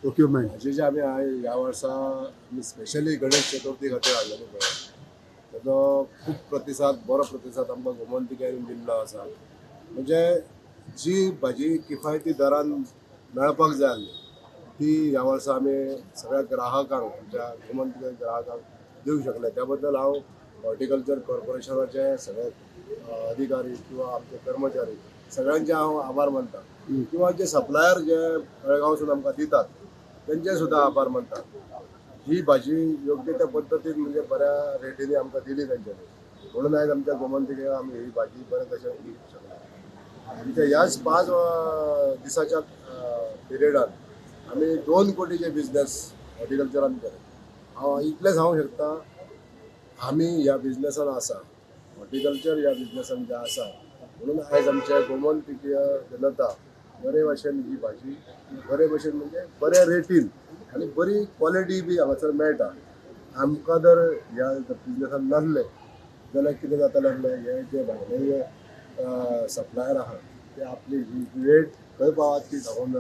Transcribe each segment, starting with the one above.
Procurement? भाजी जे आमी ह्या वर्सा आमी स्पेशली गणेश चतुर्थी खातीर हाडलेली पळय, तेजो खूब प्रतिसाद, बरो प्रतिसाद आमकां गोमंतिकेन दिल्लो आसा. म्हणजे जी भाजी किफायती दरान मेळपाक जाय आसली ती ह्या वर्सा आमी सगळ्या ग्राहकांक, आमच्या गोमंतिक ग्राहकांक दिवंक शकले. त्या बद्दल हांव हॉर्टिकल्चर कॉर्पोरेशनाचे सगळे अधिकारी किंवा आमचे कर्मचारी सगळ्यांचे हांव आभार मानता किंवा जे सप्लायर जे बेळगांवसून आमकां दितात तेंचे सुद्दां आभार मानता. ही भाजी योग्य त्या पद्दतीन, म्हणजे बऱ्या रेटीनी आमकां दिली तेंच्यांनी, म्हणून आयज आमच्या गोमंतिके आमी ही भाजी बऱ्या तशें दिवंक शकले. आमच्या ह्याच 5 दिसाच्या पिरियडान आमी 2 कोटीचे बिझनेस हॉर्टिकल्चरान केले. हांव इतलें सांगूंक शकता, आमी ह्या बिझनेसान आसा, हॉर्टिकल्चर ह्या बिझनेसान जे आसा, म्हणून आयज आमच्या गोमंतिकीय जनता बरे भशेन ही भाजी, बरे भशेन म्हणजे बऱ्या रेटीन आनी बरी क्वॉलिटी बी हांगासर मेळटा. आमकां जर ह्या बिझनेसान नासले जाल्यार कितें जातालें आहलें, हे जे भायले जे सप्लायर आहा ते आपली रेट खंय पावत ती सांगून.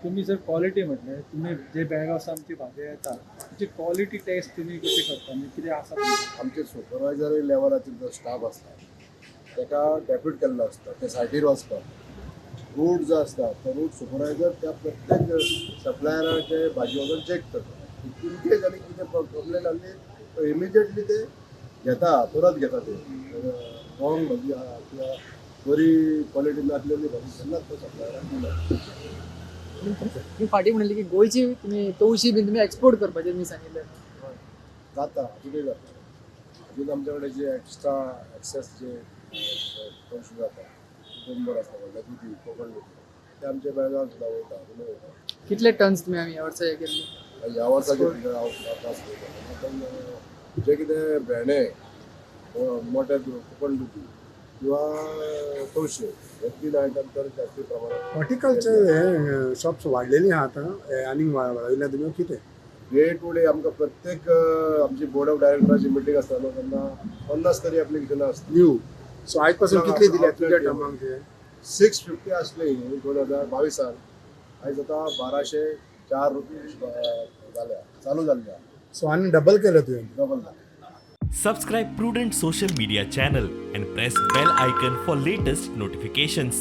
तुम्ही जर क्वॉलिटी म्हटलें, तुम्ही जे बेळगांवसान आमची भाजी येता तेची क्वॉलिटी टेस्ट तुमी कशी करता? म्हणजे कितें आसा तुमचें? आमचे सुपरवायजरी लेवलाचेर जो स्टाफ आसता ताका डेप्यूट केल्लो आसता ते सायटीर वचपाक. रूट जो आसता तो रूट सुपरवायजर त्या प्रत्येक सप्लायराचे भाजी वचून चॅक करता. इन केस आनी कितें कंप्लेन आसली तो इमिजिएटली ते घेता, परत घेता. ते रॉंग भाजी आहा किंवा बरी क्वॉलिटी नासलेली भाजी केन्नाच तो सप्लायराक दिना. तुम्ही फाटी म्हणली की गोंयची तुमी तवशी बीन तुमी एक्सपोर्ट करपाचें तुमी सांगिल्लें. जाता, अजूनय जाता. अजून आमच्या कडेन जे एक्स्ट्रा एक्सेस जे तवशी जाता, कुकुंबर आसता, व्हडले दुदी, कोकण दुदी, ते आमचे बेळगांव सुद्दां वयता, अजूनय वयता. कितले टन्स तुमी आमी ह्या वर्सा हे केल्ले? ह्या वर्साचे फिगर हांव त्रास पळयता, पण जे कितें भेंडे, मोठे कोकण दुदी किंवा तवशे हे तीन आयटम तर जास्ती प्रमाणात. हॉर्टिकल्चर हे शॉप्स वाडलेली आहा आतां, हे आनीक वाडयल्या तुमी, कितें? डे टू डे आमकां प्रत्येक आमची बोर्ड ऑफ डायरेक्टराची मिटींग आसता न्हू, तेन्ना 50 तरी एप्लिकेशनां आसता. न्यू. सो आयज पासून कितली दिल्या तुज्या टर्माक ते? 650 असले 2022 आन, आयज आतां 1204 रुपये जाल्या, चालू जाल्ले. सो आनी डबल केलं तुवें. डबल जालें. Subscribe Prudent Social Media channel and press bell icon for latest notifications.